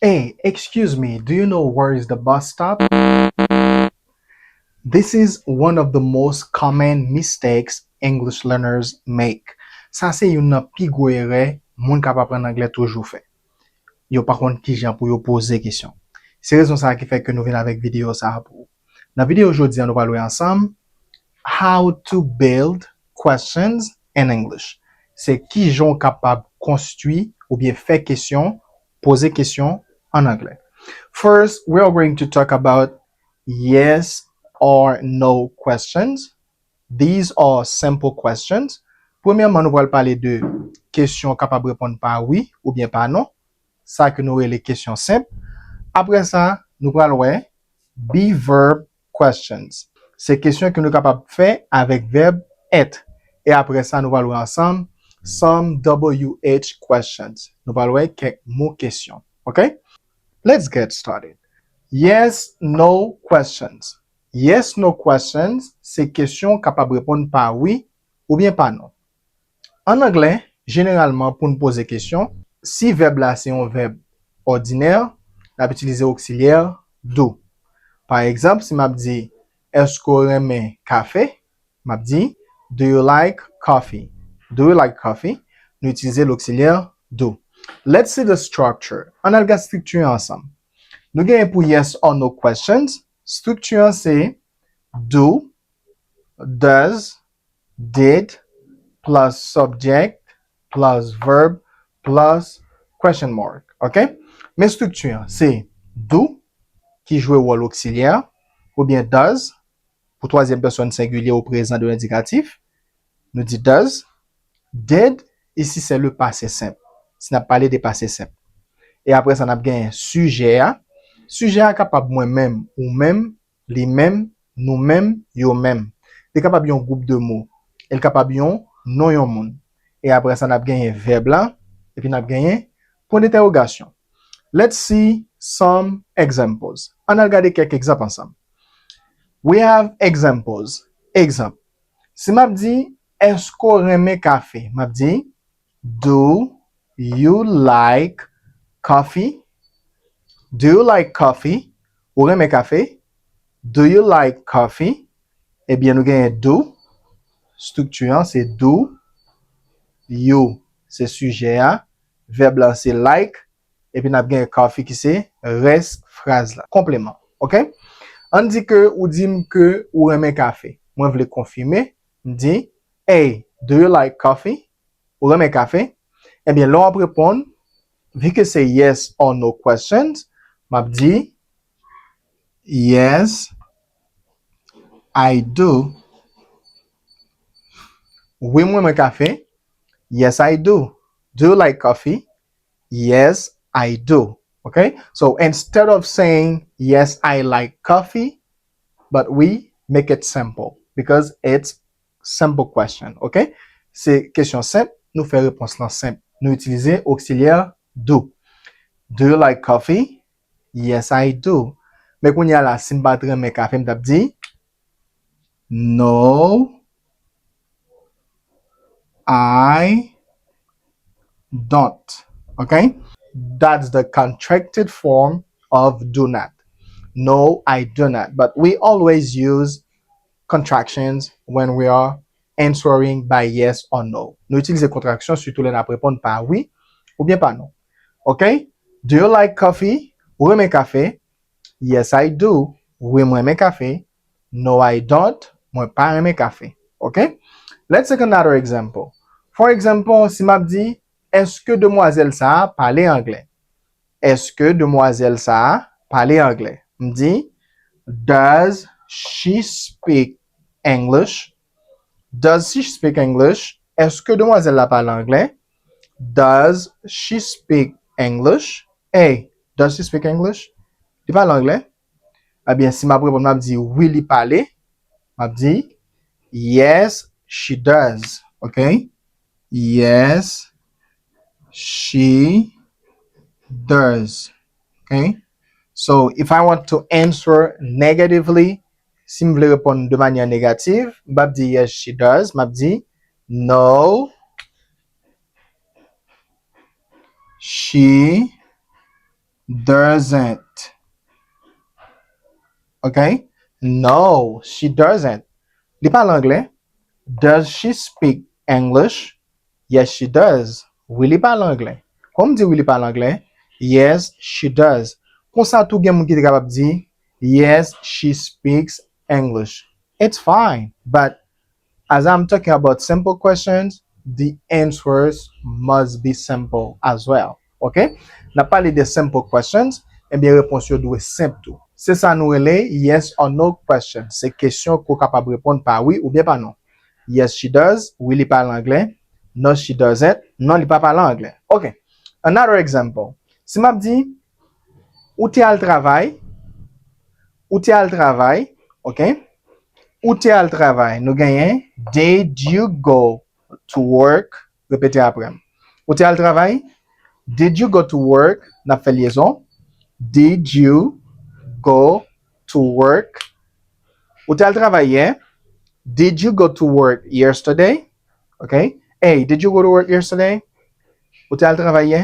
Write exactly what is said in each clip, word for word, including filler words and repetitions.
Hey, excuse me, do you know where is the bus stop? This is one of the most common mistakes English learners make. Sa se youn nan pi gwo erè moun k ap aprann anglè toujou fè. Yo pa konn kijan pou yo poze kesyon. Se rezon sa a ki fè ke nou vin avèk videyo sa a pou ou. Nan videyo jodi a, nou pral wè ansanm how to build questions in English. Se kijan w kapab konstwi oubyen fè kesyon, poze kesyon an anglè. First, we are going to talk about yes or no questions. These are simple questions. Premyèman, nou pral pale de kesyon kapab reponn pa wi oubyen pa non. Sa ke nou rele kesyon senp. Apre sa, nou pral wè be verb questions. Se kesyon ke nou kapab fè avèk vèb èt. E apre sa, nou pral wè ansanm some W H questions. Nou pral wè kèk mo kesyon. Ok? Let's get started. Yes, no questions. Yes, no questions se kesyon kapab reponn pa wi oubyen pa non. An anglè, jeneralman, pou n poze kesyon, si vèb la se yon vèb òdinè, n ap itilize oksilyè do. Pa egzanp, si m ap di, èske w renmen kafe? M ap di, do you like coffee? Do you like coffee? Nou itilize loksilyè do. Let's see the structure. Ann al gad estrikti an ansanm. Nou genyen pou yes or no questions. Estrikti an se do, does, did, plus subject, plus verb, plus question mark. Ok? Men estrikti an se do, ki jwe wòl oksilyè, oubyen does, pou twazyèm pèsòn sengilye o prezan de lendikatif, nou di does, did, isi se le pase senp. Si n ap pale de pase senp. E apre sa, n ap genyen sijè a. Sijè a kapab mwen menm, ou menm, li menm, nou menm, yo menm. Li kapab yon gwoup de mo. Li kapab yon non yon moun. E apre sa, n ap genyen vèb la, epi n ap genyen pwen dentèwogasyon. Let's see some examples. Ann al gade kèk egzanp ansanm. We have examples. Egzanp. Si m ap di, èske w renmen kafe? M ap di, do you like coffee? Do you like coffee? Ou renmen kafe? Do you like coffee? Ebyen, nou genyen do. Estrikti an se do. You se sijè a. Vèb la se like. Epi n ap genyen coffee ki se rès fraz la. Konpleman. Ok? Ann di ke ou di m ke ou renmen kafe. Mwen vle konfime. M di, hey, do you like coffee? Ou renmen kafe? Ebyen, lè w ap reponn, vi ke se yes or no questions, m ap di, yes, I do. Wi, mwen renmen kafe. Yes, I do. Do you like coffee? Yes, I do. Ok? So instead of saying, yes, I like coffee, but we make it simple because it's simple question. Ok? Se kesyon senp, nou fè repons lan senp. Nou itilize oksilyè do. Do you like coffee? Yes, I do. Men kounye a la, si m pa t renmen kafe, m t ap di, no, I don't. Ok? That's the contracted form of do not. No, I do not. But we always use contractions when we are answering by yes or no. Nou itilize kontraksyon sitou lè n ap reponn pa wi oubyen pa non. Ok? Do you like coffee? Ou renmen kafe? Yes, I do. Wi, mwen renmen kafe. No, I don't. Mwen pa renmen kafe. Ok? Let's take another example. For example, si m ap di, èske demwazèl sa a pale anglè? Èske demwazèl sa a pale anglè? M di, does she speak English? Does she speak English? Èske demwazèl la pale anglè? Does she speak English? Hey, does she speak English? Li pale anglè? Ebyen, si m ap reponn, m ap di, wi, li pale. M ap di, yes, she does. Ok? Yes, she does. Ok? So, if I want to answer negatively, si m vle reponn de manyè negatif, m p ap di yes, she does, m ap di no, she doesn't. Ok? No, she doesn't. Li pale anglè. Does she speak English? Yes, she does. Wi, li pale anglè. Kòm di wi, li pale anglè. Yes, she does. Konsa tou gen moun ki te kapab di, yes, she speaks English. It's fine, but as I'm talking about simple questions, the answers must be simple as well. Ok? N ap pale de simple questions, ebyen repons yo dwe senp tou. Se sa nou rele yes or no question. Se kesyon ke w kapab reponn pa wi oubyen pa non. Yes, she does. Wi, li pale anglè. No, she doesn't. Non, li pa pale anglè. Ok. Another example. Si m ap di, ou te al travay, ou te al travay, ok? Ou te al travay. Nou genyen, did you go to work? Repete apre m. Ou te al travay? Did you go to work? N ap fè lyezon. Did you go to work? Ou te al travay yè? Did you go to work yesterday? Ok. Hey, did you go to work yesterday? Ou te al travay yè?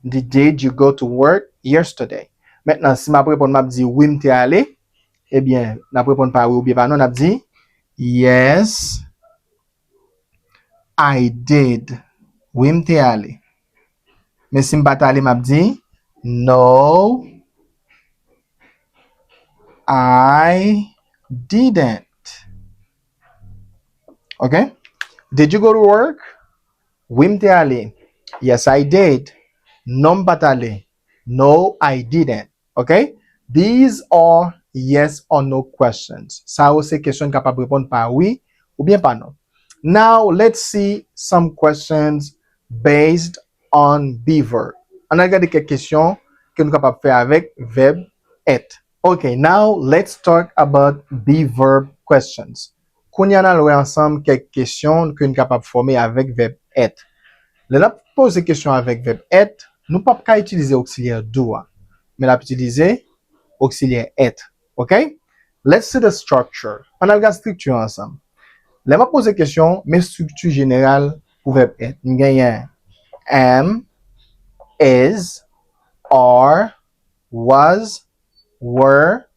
Di, did you go to work yesterday? Mentnan, si m ap reponn, m ap di, wi, m te ale. Ebyen, n ap reponn pa wi oubyen pa non, n ap di, yes, I did. Wi, m te ale. Men si m pa t ale, m ap di, no, I didn't. Ok? Did you go to work? Wi, m te ale. Yes, I did. Non, m pa t ale. No, I didn't. Ok? These are yes or no questions. Sa yo se kesyon n kapab reponn pa wi oubyen pa non. Now, let's see some questions based on be verb. Ann al gade kèk kesyon ke nou kapab fè avèk vèb être. Ok, now let's talk about be verb questions. Kounye a n al wè ansanm kèk kesyon ke n kapab fòme avèk vèb être. Lè n ap poze kesyon avèk vèb être, nou p ap ka itilize oksilyè do a, men n ap itilize oksilyè être. Ok? Let's see the structure. Ann al gad estrikti an ansanm. Lè m ap poze kesyon, men estrikti jeneral pou vèb être. M genyen am, is, are, was, were,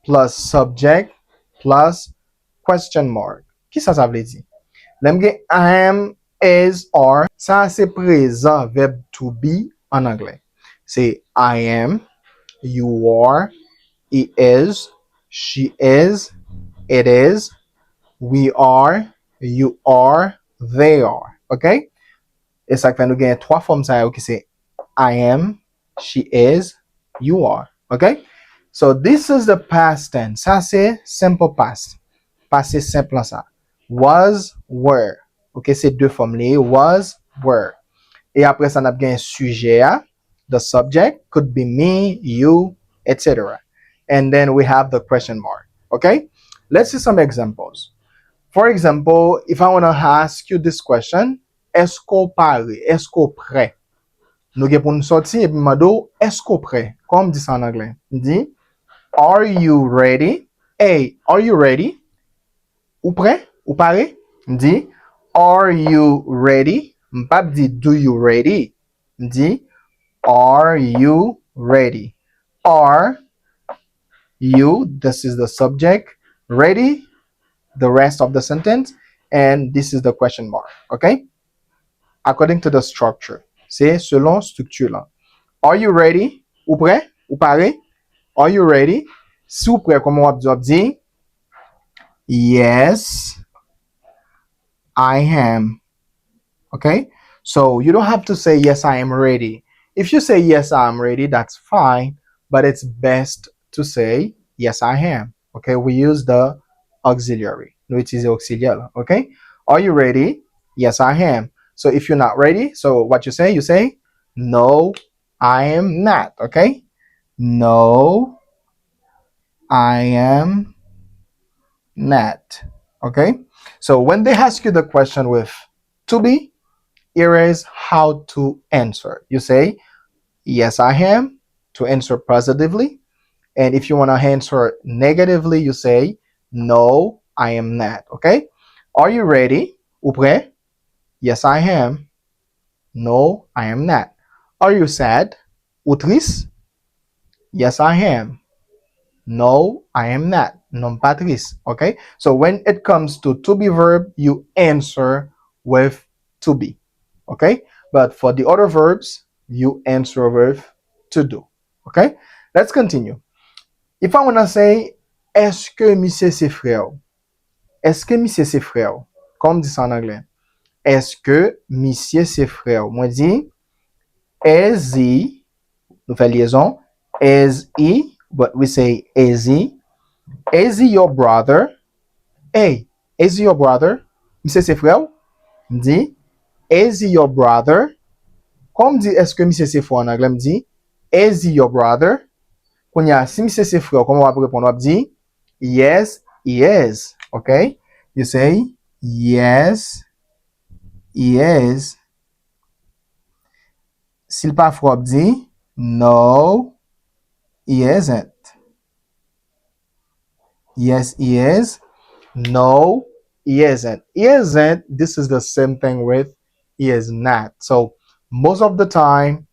plus subject, plus question mark. Kisa sa vle di? Lè m gen am, is, are, sa a se prezan vèb to be an anglè. Se I am, you are, he is, she is, it is, we are, you are, they are. Ok? E sa k fè nou gen twa fòm sa yo ki se I am, she is, you are. Ok? So, this is the past tense. Sa se simple past. Pase senp lan sa. Was, were. Ok, se de fòm li ye. Was, were. E apre sa, n ap gen sijè a. The subject could be me, you, et cetera. And then we have the question mark. Ok? Let's see some examples. For example, if I want to ask you this question, èske w pare? Èske w prè? Nou gen pou n sòti epi m mande w, èske w prè? Kòman m di sa an anglè? M di, are you ready? Hey, are you ready? Ou prè? Ou pare? M di, are you ready? M p ap di, do you ready? M di, are you ready? Are you, this is the subject, ready, the rest of the sentence, and this is the question mark, ok? According to the structure. Se selon estrikti lan. Are you ready? Ou prè? Ou pare? Are you ready? Si w prè, kòman w ap di? W ap di, yes, I am. Ok? So, you don't have to say, yes, I am ready. If you say, yes, I am ready, that's fine, but it's best to say, yes, I am. Ok? We use the auxiliary. Nou itilize oksilyè la. Ok? Are you ready? Yes, I am. So, if you're not ready, so what you say? You say, no, I am not. Ok? No, I am not. Ok? So, when they ask you the question with to be, here is how to answer. You say, yes, I am, to answer positively. And if you want to answer negatively, you say, no, I am not. Ok? Are you ready? Ou prè? Yes, I am. No, I am not. Are you sad? Ou tris? Yes, I am. No, I am not. Non, m pa tris. Ok? So when it comes to to be verb, you answer with to be. Ok? But for the other verbs, you answer with to do. Ok? Let's continue. If I wanna say, èske misye se frè w? Èske misye se frè w? Kòman m di sa an anglè? Èske misye se frè w? Mwen di, is he, nou fè lyezon, is he, but we say, is he? Is he your brother? Hey, is he your brother? Misye se frè w? M di, is he your brother? Kòman m di, èske misye se frè w an anglè? M di, is he your brother? Kounye a, si misye se frè w, kòman w ap reponn? W ap di, yes, he is. Ok? You say, yes, he is. Si l pa frè w, w ap di, no, he isn't. Yes, he is. No, he isn't. He isn't, this is the same thing with he is not. So, most of the time,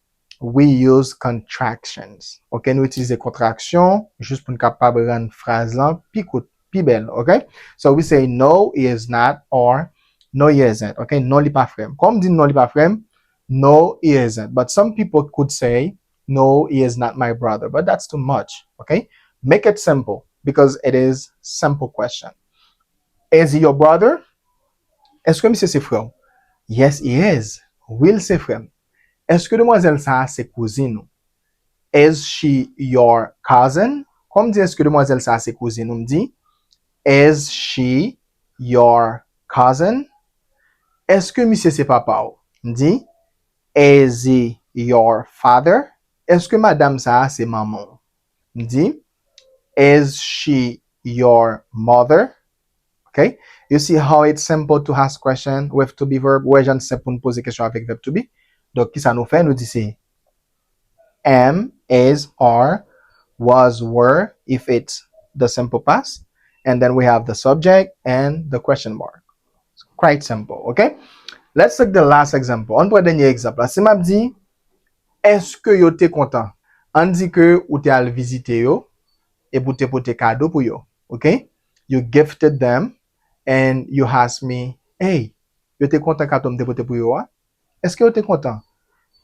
we use contractions. Ok, nou itilize kontraksyon jis pou n kapab rann fraz lan pi kout, pi bèl. Ok? So we say, no, he is not, or no, he isn't. Ok? Non, li pa frè m. Kòman m di non, li pa frè m? No, he isn't. But some people could say, no, he is not my brother. But that's too much. Ok? Make it simple because it is simple question. Is he your brother? Èske misye se frè w? Yes, he is. Wi, l se frè m. Èske demwazèl sa a se kouzin ou? Is she your cousin? Kòman m di èske demwazèl sa a se kouzin ou? M di, is she your cousin? Èske misye se papa w? M di, is he your father? Èske madanm sa a se manman w? M di, is she your mother? Ok? You see how it's simple to ask question with to be verb? Ou wè jan l senp pou n poze kesyon avèk vèb to be. Donk, kisa nou fè? Nou di se am, is, are, was, were, if it's the simple past. And then we have the subject and the question mark. It's quite simple, ok? Let's take the last example. Ann pran dènye egzanp la. Si m ap di, èske yo te kontan? Ann di ke ou te al vizite yo, epi ou te pote kado pou yo, ok? You gifted them and you ask me, hey, yo te kontan kado m te pote pou yo a? Èske yo te kontan?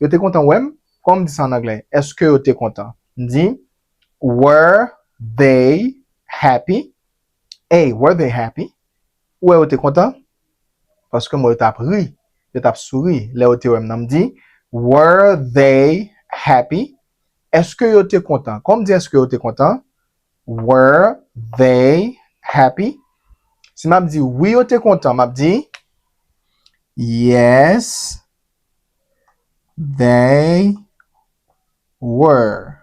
Yo te kontan wè m? Kòman m di sa an anglè? Èske yo te kontan? M di, were they happy? Hey, were they happy? Ou wè yo te kontan? Paske mwen yo t ap ri, yo t ap souri lè yo te wè m nan. M di, were they happy? Èske yo te kontan? Kòman m di èske yo te kontan? Were they happy? Si m ap di wi, yo te kontan, m ap di, yes, they were.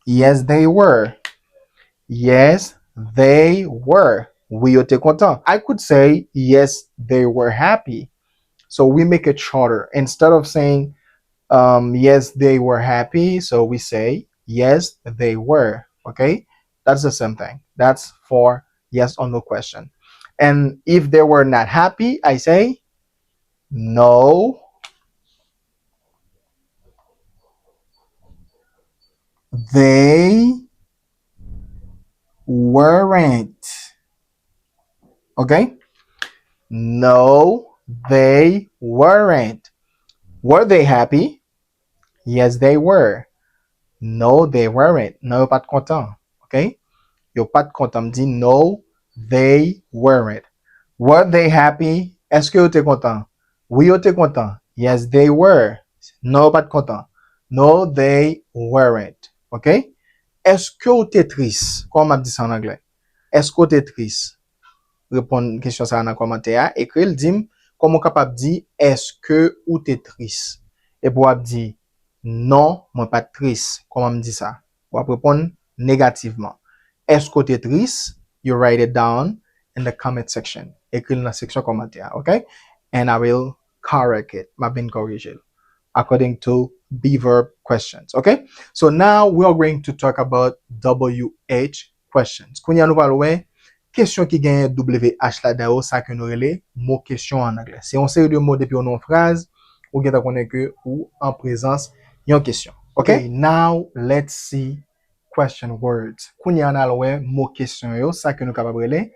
Yes, they were. Yes, they were. Wi, yo te kontan. I could say, yes, they were happy. So we make it shorter. Instead of saying, um, yes, they were happy, so we say, yes, they were. Okay? That's the same thing. That's for yes or no question. And if they were not happy, I say, no, they weren't. Okay? No, they weren't. Were they happy? Yes, they were. No, they weren't. Non, yo pa t kontan. Ok? Yo pa t kontan. M di, no, they weren't. Were they happy? Èske yo te kontan? Wi, yo te kontan. Yes, they were. Non, yo pa t kontan. No, they weren't. Ok? Èske w te tris? Kòman m ap di sa an anglè? Èske w te tris? Reponn kesyon sa a nan kòmantè a. Ekri l, di m kòman w kapab di, èske ou te tris? Epi w ap di, non, mwen pa t tris. Kòman m di sa? W ap reponn negativman. Èske w te tris? You write it down in the comment section. Ekri l nan seksyon kòmantè a, ok? And I will correct it. M ap vin korije l. According to be verb questions, ok? So now we are going to talk about W H questions. Kounye a nou pral wè kesyon ki genyen W H ladan yo, sa ke nou rele mo kesyon an anglè. Se yon seri de mo depi w nan yon fraz, ou gentan konnen ke ou an prezans yon kesyon. Ok, now let's see question words. Kounye a n al wè mo kesyon yo, sa ke nou kapab rele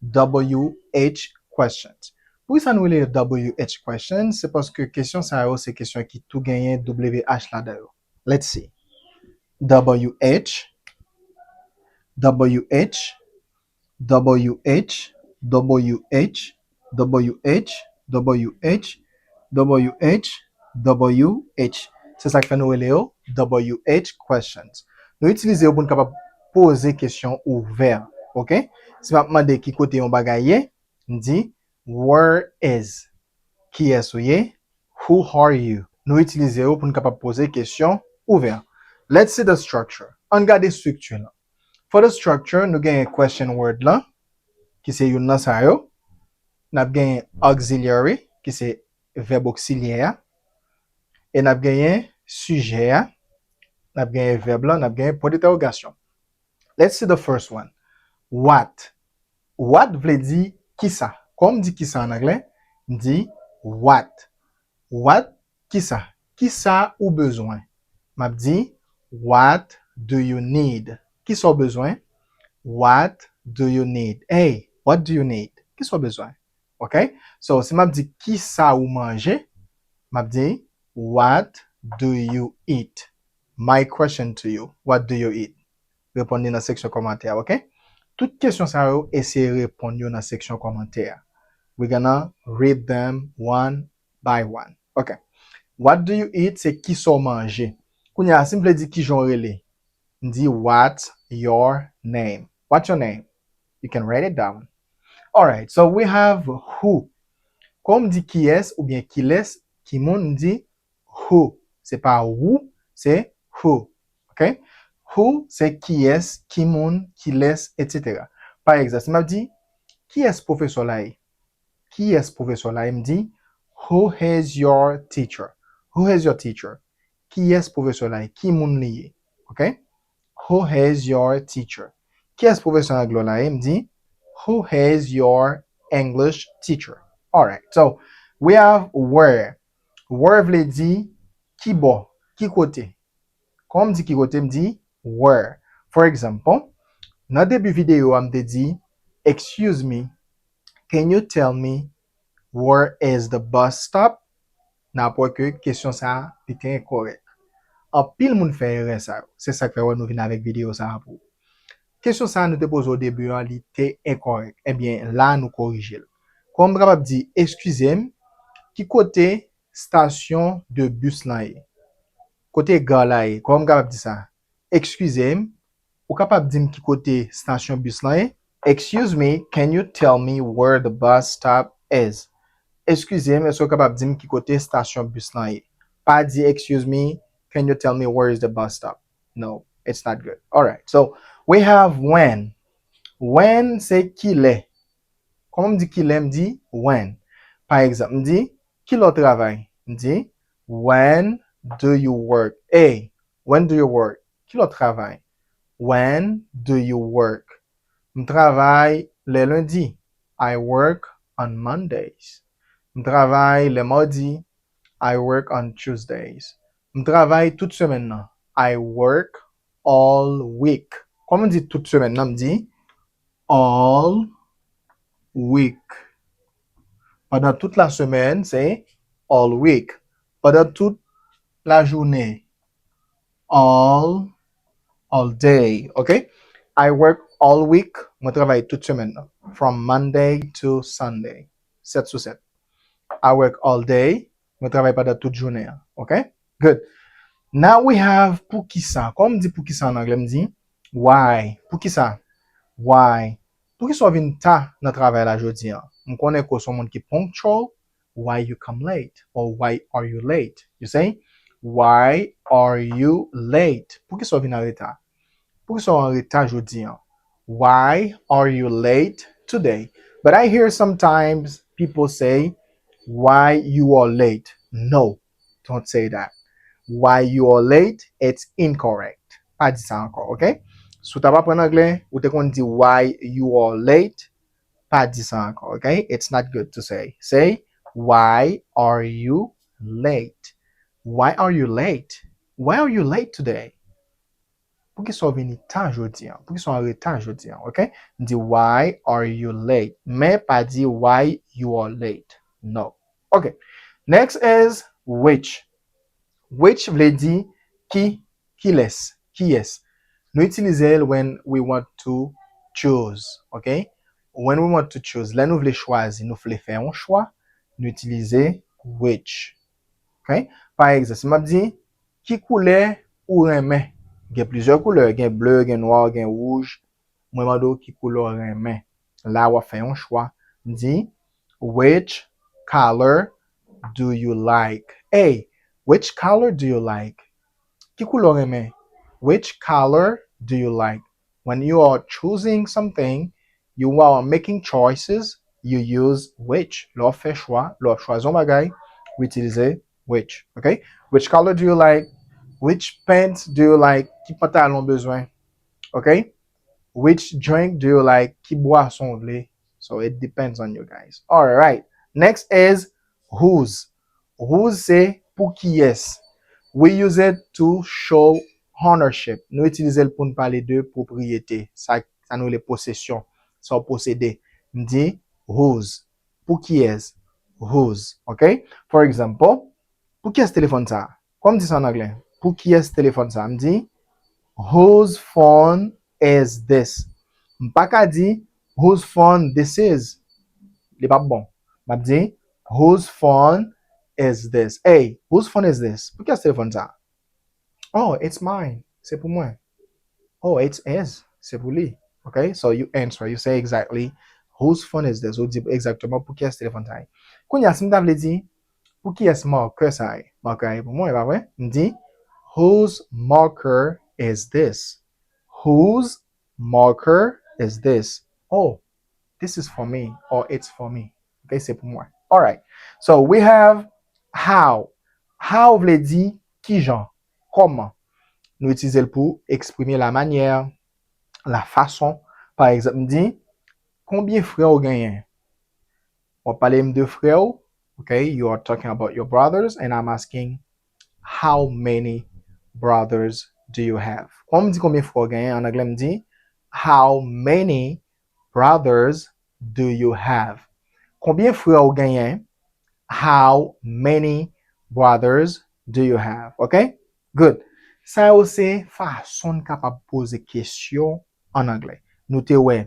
W H questions. Poukisa nou rele yo W H questions? Se paske kesyon sa yo se kesyon ki tou genyen W H ladan yo. Let's see. W H, W H, W H, W H, W H, W H, W H, W H. Se sa k fè nou rele yo W H questions. Nou itilize yo pou n kapab poze kesyon ouvè. Ok? Si m ap mande ki kote yon bagay ye, m di, "Where is?" Kiyès ou ye? "Who are you?" Nou itilize yo pou n kapab poze kesyon ouvè. Let's see the structure. Ann gade estrikti lan. For the structure, nou genyen question word lan, ki se youn nan sa yo. N ap genyen auxiliary, ki se vèb oksilyè a. E n ap genyen sijè a. N ap genyen vèb lan, n ap genyen pwen dentèwogasyon. Let's see the first one. What? What vle di kisa? Kòman m di kisa an anglè? M di what. What? Kisa? Kisa ou bezwen? M ap di, "What do you need?" Kisa w bezwen? "What do you need?" Hey, what do you need? Kisa w bezwen? Ok? So, si m ap di, "Kisa ou manje?" M ap di, "What do you eat?" My question to you, "What do you eat?" Reponn li nan seksyon kòmantè a, ok? Tout kesyon sa yo, eseye reponn yo nan seksyon kòmantè a. We're gonna read them one by one. Ok. "What do you eat?" se kisa w manje. Kounye a, si m vle di kijan w rele, m di, "What's your name?" What's your name? You can write it down. Alright, so we have who. Kòman m di kiyès oubyen kilès, ki moun, m di who. Se pa ou, se who. Ok? Who se kiyès, ki moun, kilès, etsetera. Pa egzanp, si m ap di, "Kiyès pwofesè w la ye?" Kiyès pwofesè w la ye? M di, "Who is your teacher?" Who is your teacher? Kiyès pwofesè w la ye? Ki moun li ye? Ok? "Who is your teacher?" Kiyès pwofesè anglè w la ye? M di, "Who is your English teacher?" Alright. So, we have where. Where vle di ki bò, ki kote. Kòman m di ki kote? M di where. For example, nan debi videyo a, m te di, "Excuse me, can you tell me where is the bus stop?" N ap wè ke kesyon sa a, li te enkòrèk. Anpil moun fè erè sa yo. Se sa k fè wè nou vin avèk videyo sa a pou ou. Kesyon sa a, nou te poze o debi an, li te enkòrèk. Ebyen, la, nou korije l. Kòman m kapab di, "Eskize m, ki kote stasyon de bis lan ye?" Kote ga la ye? Kòman m kapab di sa? Eskize m, ou kapab di m ki kote stasyon bis lan ye? "Excuse me, can you tell me where the bus stop is?" Eskize m, èske w kapab di m ki kote stasyon bis lan ye? Pa di, "Excuse me, can you tell me where is the bus stop?" No, it's not good. Alright, so we have when. When se kilè. Kòman m di kilè? M di when. Pa egzanp, m di, "Kilè w travay?" M di, "When do you work?" Hey, when do you work? Kilè w travay? When do you work? M travay lè lendi. I work on Mondays. M travay lè madi. I work on Tuesdays. M travay tout semèn nan. I work all week. Kòman m di tout semèn nan? M di all week. Pandan tout la semèn, se all week. Pandan tout la jounen, all, all day, ok? I work all week, mwen travay tout semèn nan. From Monday to Sunday. Sèt sou sèt. I work all day, mwen travay pandan tout jounen an, ok? Good. Now we have poukisa. Kòman m di poukisa an anglè? M di why. Poukisa? Why? Poukisa w vin ta nan travay la jodi an? M konnen ke w se yon moun ki punctual. Why you come late? Or why are you late? You say, "Why are you late?" Poukisa w vin an reta? Poukisa w an reta jodi an? Why are you late today? But I hear sometimes people say, "Why you are late?" No, don't say that. "Why you are late?" It's incorrect. Pa di sa ankò, ok? Si w t ap aprann anglè, ou te konn di, "Why you are late?" Pa di sa ankò, ok? It's not good to say. Say, "Why are you late?" Why are you late? Why are you late today? Poukisa w vini ta jodi a? Poukisa w an reta jodi a? Ok? M di, why are you late? Men pa di, why you are late. No. Ok. Next is which. Which vle di ki, kilès, kiyès. Nou itilize l when we want to choose, ok? When we want to choose, lè nou vle chwazi, nou vle fè yon chwa, nou itilize which. Ok? Pa egzanp, si m ap di, ki koulè ou renmen? Gen plizyè koulè, gen ble, gen nwa, gen wouj. Mwen mande w ki koulè w renmen. La w ap fè yon chwa. M di, which color do you like? Hey, which color do you like? Ki koulè w renmen? Which color do you like? When you are choosing something, you are making choices, you use which. Lè w ap fè chwa, lè w ap chwazi yon bagay, ou itilize which, ok? Which color do you like? Which pants do you like? Ki pantalon w bezwen? Ok? Which drink do you like? Ki bwason w vle? So it depends on you guys. Alright. Next is whose. Whose se pou kiyès. We use it to show ownership. Nou itilize l pou n pale de pwopriyete. Sa, sa nou rele posesyon. Sa w posede. M di whose. Pou kiyès? Whose. Ok? For example, pou kiyès telefòn sa a? Kòman m di sa an anglè? Pou kiyès telefòn sa a? M di, whose phone is this? M pa ka di, whose phone this is? Li p ap bon. M ap di, whose phone is this? Hey, whose phone is this? Pou kiyès telefòn sa a? Oh, it's mine. Se pou mwen. Oh, it's his. Se pou li. Ok? So you answer, you say exactly, whose phone is this? Ou di egzakteman pou kiyès telefòn sa a ye. Kounye a, si m ta vle di, pou kiyès marker sa a ye? Marker a ye pou mwen, e pa vre? M di, whose marker is this? Whose marker is this? Oh, this is for me, or it's for me. Ok, se pou mwen. Alright. So we have how. How vle di kijan, kòman. Nou itilize l pou eksprime la manyè, la fason. Pa egzanp, m di, konbyen frè w genyen? W ap pale m de frè w. Ok, you are talking about your brothers, and I'm asking, how many brothers do you have? Kòman m di konbyen frè w genyen? An anglè, m di, how many brothers do you have? Konbyen frè w genyen? How many brothers do you have? Ok? Good. Sa yo se fason n kapab poze kesyon an anglè. Nou te wè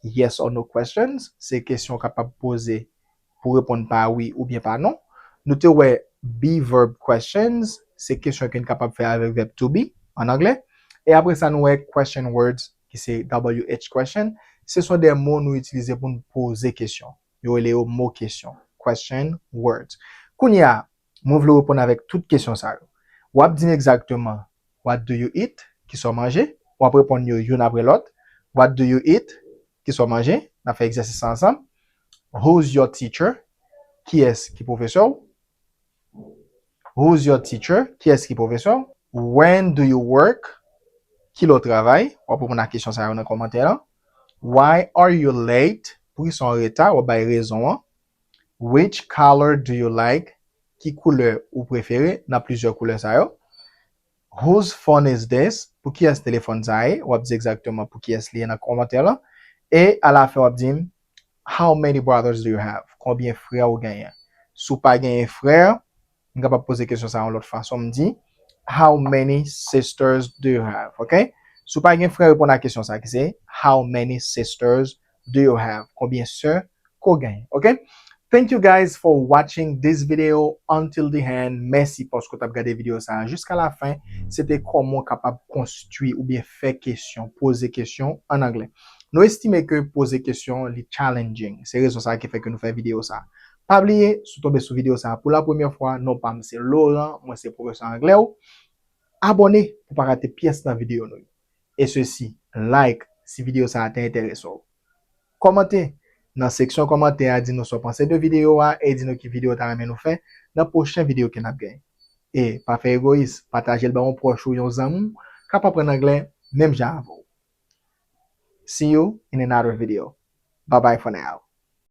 yes or no questions, se kesyon w kapab poze pou reponn pa wi oubyen pa non. Nou te wè be verb questions, se kesyon ke n kapab fè avèk vèb to be an anglè. E apre sa, nou wè question words, ki se W H question. Se son de mo nou itilize pou n poze kesyon. Yo rele yo mo kesyon. Question words. Kounye a, mwen vle reponn avèk tout kesyon sa yo. W ap di m egzakteman, what do you eat? Kisa w manje? W ap reponn yo youn apre lòt. What do you eat? Kisa w manje? N ap fè egzèsis sa ansanm. Who's your teacher? Kiyès ki pwofesè w? Who's your teacher? Kiyès ki pwofesè w? When do you work? Kilè w travay? W ap reponn a kesyon sa yo nan kòmantè a. Why are you late? Poukisa w anreta? W ap bay rezon an. Which color do you like? Ki koulè ou prefere nan plizyè koulè sa yo? Whose phone is this? Pou kiyès telefòn sa ye? W ap di egzakteman pou kiyès li ye nan kòmantè lan. E alafen, w ap di m, how many brothers do you have? Konbyen frè ou genyen? Si w pa genyen frè, m kapab poze kesyon sa yon lòt fason, m di, how many sisters do you have? Ok? Si w pa gen frè, reponn a kesyon sa ki se, how many sisters do you have? Konbyen sè ke w genyen? Ok? Thank you guys for watching this video until the end. Mèsi paske w t ap gade videyo sa a jiska la fen. Se te kòman w kapab konstwi oubyen fè kesyon, poze kesyon an anglè. Nou estime ke poze kesyon li challenging. Se rezon sa a ki fè ke nou fè videyo sa a. Pa bliye, si w tonbe sou videyo sa a pou la premyè fwa, non pa m se Laurent, mwen se pwofesè anglè w. Abòne pou pa rate pyès nan videyo nou yo. E sesi, like si videyo sa a te enterese w. Kòmante nan seksyon kòmantè a, di nou sa w panse de videyo a e di nou ki videyo w ta renmen nou fè nan pwochen videyo ke n ap gen. E pa fè egoyis, pataje l ba yon pwòch ou, yon zanmi w k ap aprann anglè menm jan avè w. See you in another video. Bye bye for now.